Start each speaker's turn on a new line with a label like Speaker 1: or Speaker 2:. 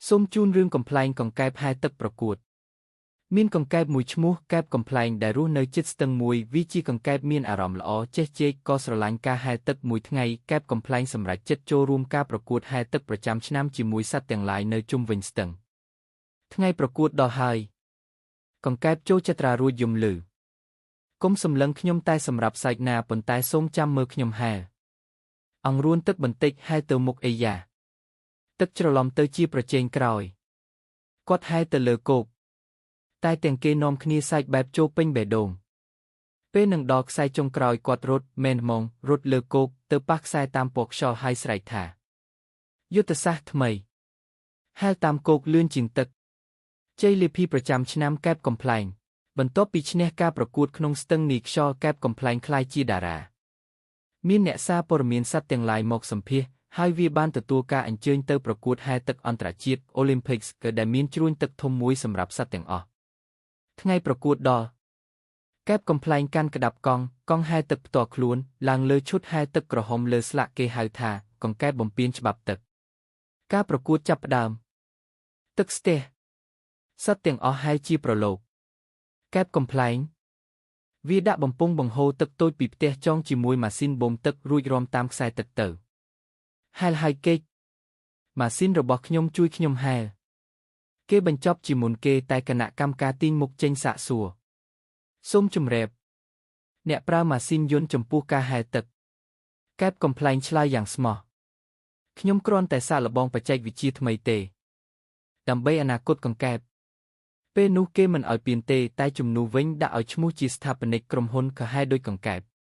Speaker 1: សូមជូនរឿងកំប្លែងកង្កែបហែលទឹកប្រកួត មានកង្កែបមួយឈ្មោះកែបកំប្លែងដែលរស់នៅជិតស្ទឹងមួយវាជាកង្កែបមានអារម្មណ៍ល្អចេះជែកក៏ស្រឡាញ់ការហែលទឹកមួយថ្ងៃកែបកំប្លែងសម្រេចចិត្តចូលរួមការប្រកួតហែលទឹកប្រចាំឆ្នាំជាមួយសត្វទាំងឡាយនៅជុំវិញស្ទឹងថ្ងៃប្រកួតដល់ហើយកង្កែបចូលចត្រារួចយំលឺកុំសម្លឹងខ្ញុំតែសម្រាប់សើចណាប៉ុន្តែសូមចាំមើលខ្ញុំហែលអង្រួនទឹកបន្តិចហែលទៅមុខអីយ៉ាទឹកច្រឡំទៅជាប្រជែងក្រោយគាត់ហែលទៅលើគោកតែទាំងគេនាំគ្នាសើចបែបចូលពេញបេះដូងពេលនឹងដល់ខ្សែចុងក្រោយគាត់រត់មែនហ្មងរត់លើគោកទៅប៉ះខ្សែតាមពណ៌ខ្យល់ហើយស្រែកថាយុទ្ធសាស្ត្រថ្មីហែលតាមគោកលឿនជាងទឹកជ័យលាភីប្រចាំឆ្នាំកែបកំប្លែងបន្ទាប់ពីឈ្នះការប្រកួតក្នុងស្ទឹងនីខ្យល់កែបកំប្លែងក្លាយជាតារាមានអ្នកសារព័ត៌មានសត្វទាំងឡាយមកសម្ភាសហើយវាបានទទួលការអញ្ជើញទៅប្រកួតហែលទឹកអន្តរជាតិ Olympics គឺដែលមានជ្រួញទឹកធំមួយសម្រាប់សត្វទាំងអស់ថ្ងៃប្រកួតដល់កែបកំប្លែងកាន់ក្តាប់កង់កង់ហែលទឹកផ្ទាល់ខ្លួនឡើងលើឈុតហែលទឹកក្រហមលើស្លាកគេហៅថាកង្កែបបំពេញច្បាប់ទឹកការប្រកួតចាប់ផ្ដើមទឹកស្ទះសត្វទាំងអស់ហែលជាប្រឡូកកែបកំប្លែងវាដាក់បំពង់បង្ហូរទឹកតូចពីផ្ទះចងជាមួយម៉ាស៊ីនបូមទឹករួចរាំតាមខ្សែទឹកទៅហែលហើយគេចម៉ាស៊ីនរបស់ខ្ញុំជួយខ្ញុំហែលគេបញ្ចប់ជាមុនគេតែគណៈកម្មការទាញមុខចេញសាកសួរសូមជម្រាបអ្នកប្រើម៉ាស៊ីនយន្តចំពោះការហែលទឹកកែបកំប្លែងឆ្លើយយ៉ាងស្មោះខ្ញុំគ្រាន់តែសាកល្បងបច្ចេកវិទ្យាថ្មីទេដើម្បីអនាគតកង្កែបពេលនោះគេមិនឲ្យពៀនទេតែជំនួសវិញដាក់ឲ្យឈ្មោះជាស្ថាបនិកក្រុមហ៊ុនក៏ហែដូចកង្កែប។